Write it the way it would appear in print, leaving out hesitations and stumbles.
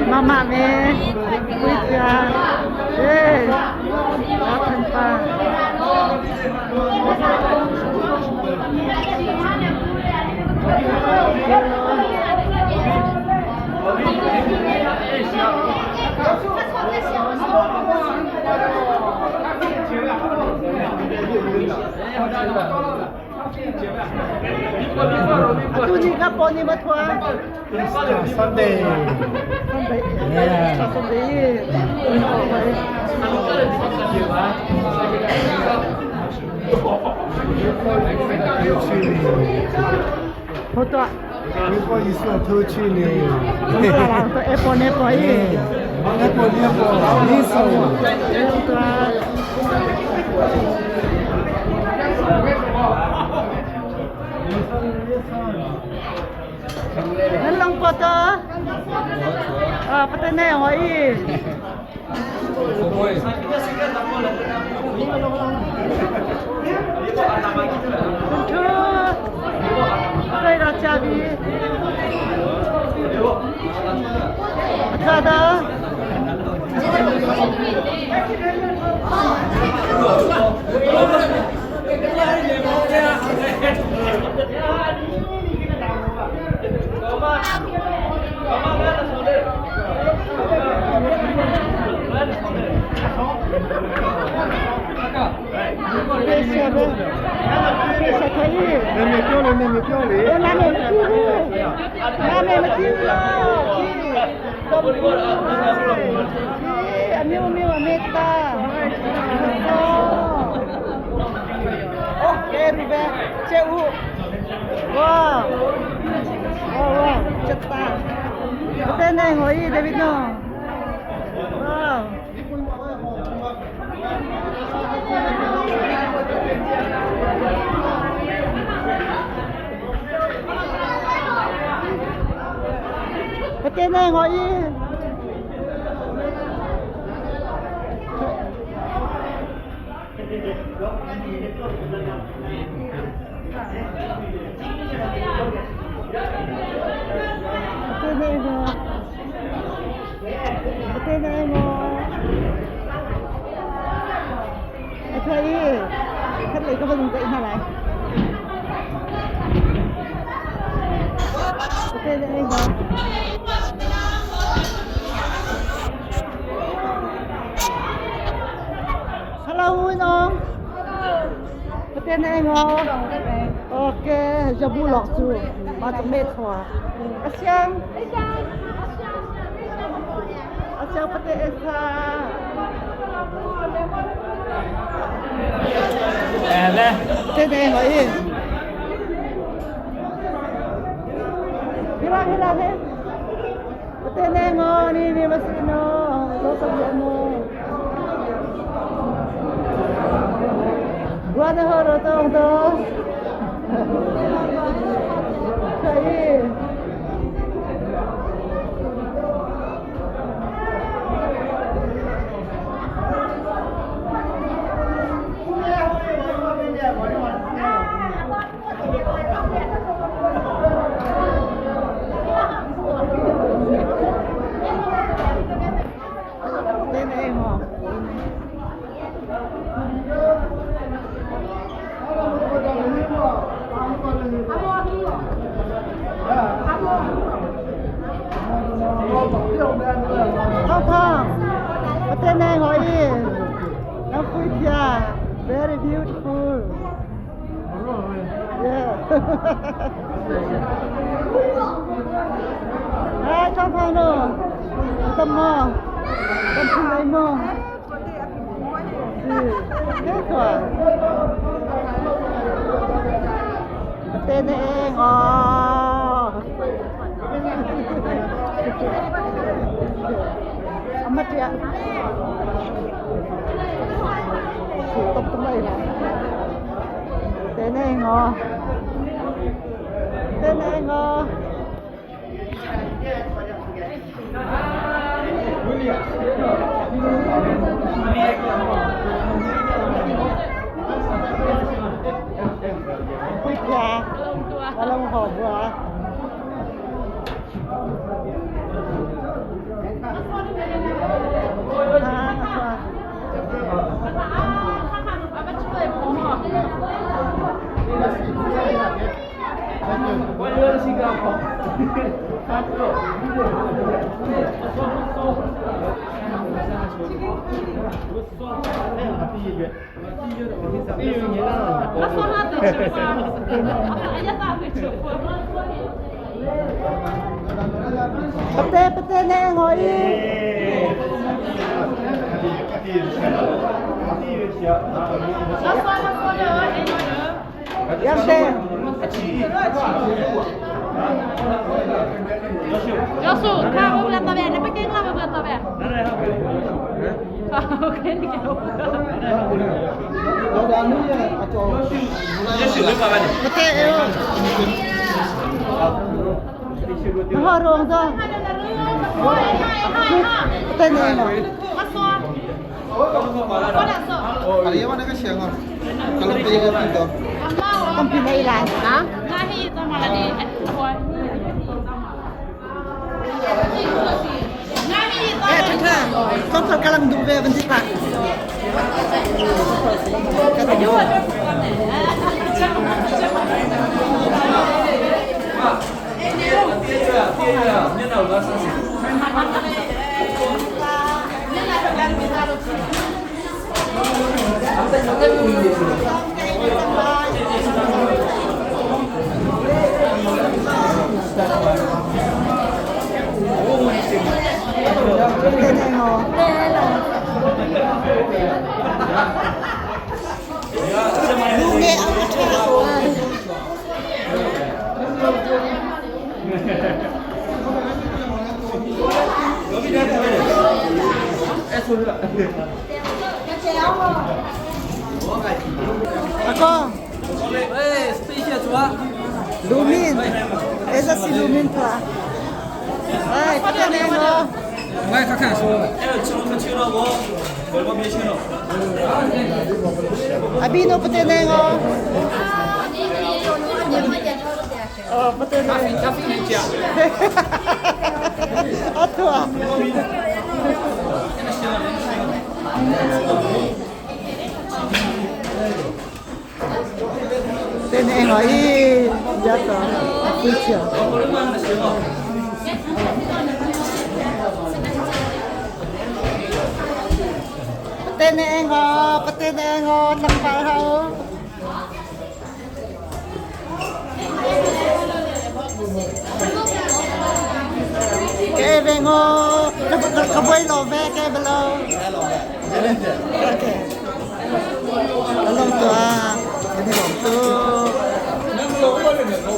Mama me puitia eh pa. Atu ni ka pon ni mathua. Sunday. Sunday. Yeah. Sunday. 好多。如果你是偷去呢？ Apple Apple 耶。 Apple Apple，你是。Nan long po to? Ah, patay na yung oi. Thu. Đây là cha đi. Thật đó. 妹妹叫你，妹妹叫你。 နာမည်မကြည့်ဘူးနာမည်မကြည့်ဘူးလားတော့ဘူးအမျိုးမျိုးအမေတာโอเครูเบเจ้าว้าวว้าวจัดตาเต้นได้หอยเดวิดน้องว้าว เต้นได้หอยเต้นได้หอยเต้นได้หอยไอ้เธอขั้นเลยก็เป็นใจอะไรเต้นได้หอย Hello nong. Patay na ngo. Okay, jabu lok chu. Ma chong me thwa. Asyang. Asyang patay esa. Patay na ngo i. Hila hila he. Patay na ngo ni ni masino. Lo sa mo. 我的好了，东东。可以。对对么？ thông thông tên này hỏi đi nó pretty very beautiful yeah à thông thông nữa tâm mò tâm phun lấy mò thế thôi tên này ngò Amat ya. Tông tông đây. Te ngo. Te ngo. Puitla. Walang hobwa. Pate pate ne ngoi. Yang te. 要素，看我们那边，你不跟我们那边。好，给你给我。 Pate eo. Ho rong do. Pate ne ngo. Kampina ilan. 那是怎么了的？我。 Eh, tha. Kong thot kalang du ve ban pa. Pate ne ngo. Lu nge ang tha. Ako. Lumin. Esa si Lumin pa. Ay, pate ne ngo. Abino pate ne ngo. Oh, pate ne. Ato. Te ne ngo i jato. Puicho. Pate ne ngo, pate ne ngo, tang pa hao. Ke ve ngo, ka ka boy lo ve ke belo. Okay. Along to ah, ini long to.